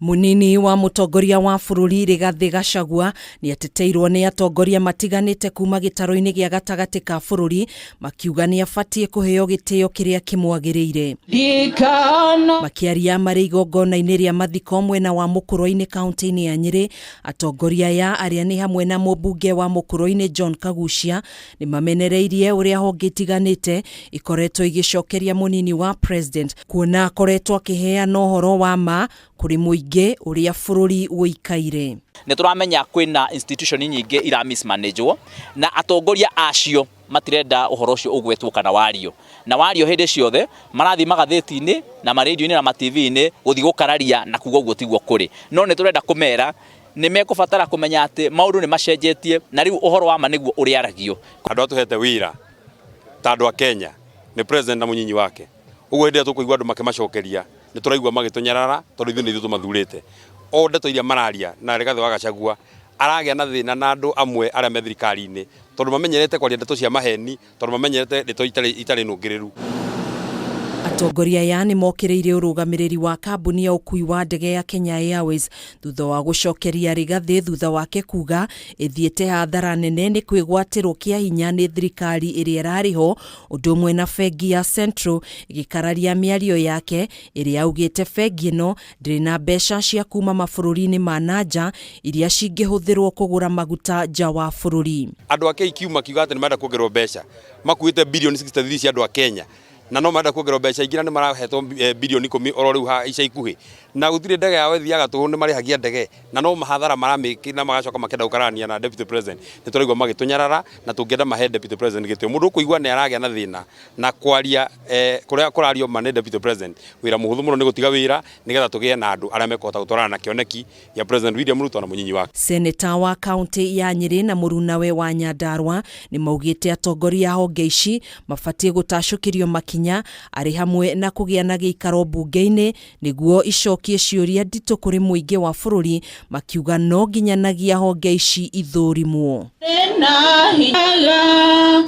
Munini wa mutongoria wa bururi Rigathi Gachagua ni ateteirwo ni atongoria matiganite kuma gitaro-ini gia gatagati ka bururi, makiuga ni abatie kuheo gitio kiria kimwagiriire. Makiaria mari igongona-ini ria mathiko mwena wa Mukurwe-ini, kaunti-ini ya Nyeri, atongoria aya, aria ni hamwe na mũmbunge wa Mukurwe-ini John Kagucia, ni mamenereirie uria honge itiganite ikoretwo igicokeria munini wa president, kuona akoretwo akiheana uhoro wa ma kuri muingi uria bururi ũikaire. Nĩ tũramenya kwĩna institution nyingĩ ira mismanagwo na atongoria acio matirenda ũhoro ũcio ũgwetwo kana wario na wario. Hĩndĩ ciothe marathiĩ magathĩti-inĩ na marendio-inĩ na ma-TV-inĩ gũthiĩ gũkararia na kuga ũguo tiguo kũrĩ. No nĩ tũrenda kũmera nĩ mekũbatara kũmenya atĩ maũndũ nĩ macenjetie na rĩu ũhoro wa ma nĩguo ũrĩaragio. Andũ a tũhete wĩra ta andũ a Kenya nĩ president na mũnyinyi wake. Ũguo hĩndĩ ĩrĩa tũkũigua andũ makĩmacokeria, nĩ tũraigua magĩtũnyarara, tondũ ithuĩ nĩ ithuĩ tũmathurĩte. O ndeto iria mararia na Rigathĩ wa Gachagua aragĩa na thĩna na andũ amwe arĩa me thirikari-inĩ, tondũ mamenyerete kwaria ndeto cia maheni, tondũ mamenyerete ndeto itarĩ nũngĩrĩru. Atongoria aya nĩ mokĩrĩire ũrũgamĩrĩri wa kambuni ya ũkui wa ndege ya Kenya Airways thutha wa gũcokeria Rigathĩ thutha wake kuga ĩthiĩte hathara nene nĩ kwĩgwatĩrwo kĩa hinya nĩ thirikari ĩrĩa ĩrarĩ ho, ũndũ ũmwe na bengi ya Central ĩgĩkararia mĩario yake ĩrĩa augĩte bengi ĩno ndĩrĩ na mbeca cia kuma mabũrũri-inĩ ma nanja iria cingĩhũthĩrwo kũgũra maguta nja wa bũrũri. Andũ a KQ makiuga atĩ nĩ marenda kuongererwo mbeca, makuĩte bilioni 63 cia andũ a Kenya, na no marenda kuongererwo mbeca ingĩ, na nĩ marahetwo bilioni 10 oro rĩu ha ica ikuhĩ, na gũtirĩ ndege yao ĩthiaga tũhũ, nĩ marĩhagia ndege, na no mahathara maramĩki na magacoka makenda gũkararania na deputy president. Nĩ tũraigua magĩtũnyarara na tũngĩenda mahe deputy president gĩtĩo. Mũndũ ũkũigua nĩ aragĩa na thĩna na kwaria kũrĩa kũrario ma nĩ deputy president, wĩra mũhũthũ mũno nĩ gũtiga wĩra, nĩgetha tũgĩe na andũ arĩa mekũhota gũtwarana na kĩoneki gĩa President William Ruto na mũnyinyi wake. Seneta wa kaunti ya Nyeri na mũrunawe wa Nyandarua nĩ maugĩte atongoria a honge ici mabatiĩ gũtacũkĩrio makinya, arĩ hamwe na kũgĩa na gĩikaro mbunge-inĩ nĩguo icokie ciũria nditũ kũrĩ mũingĩ wa bũrũri, makiuga no nginyanagia honge ici ithũrimwo.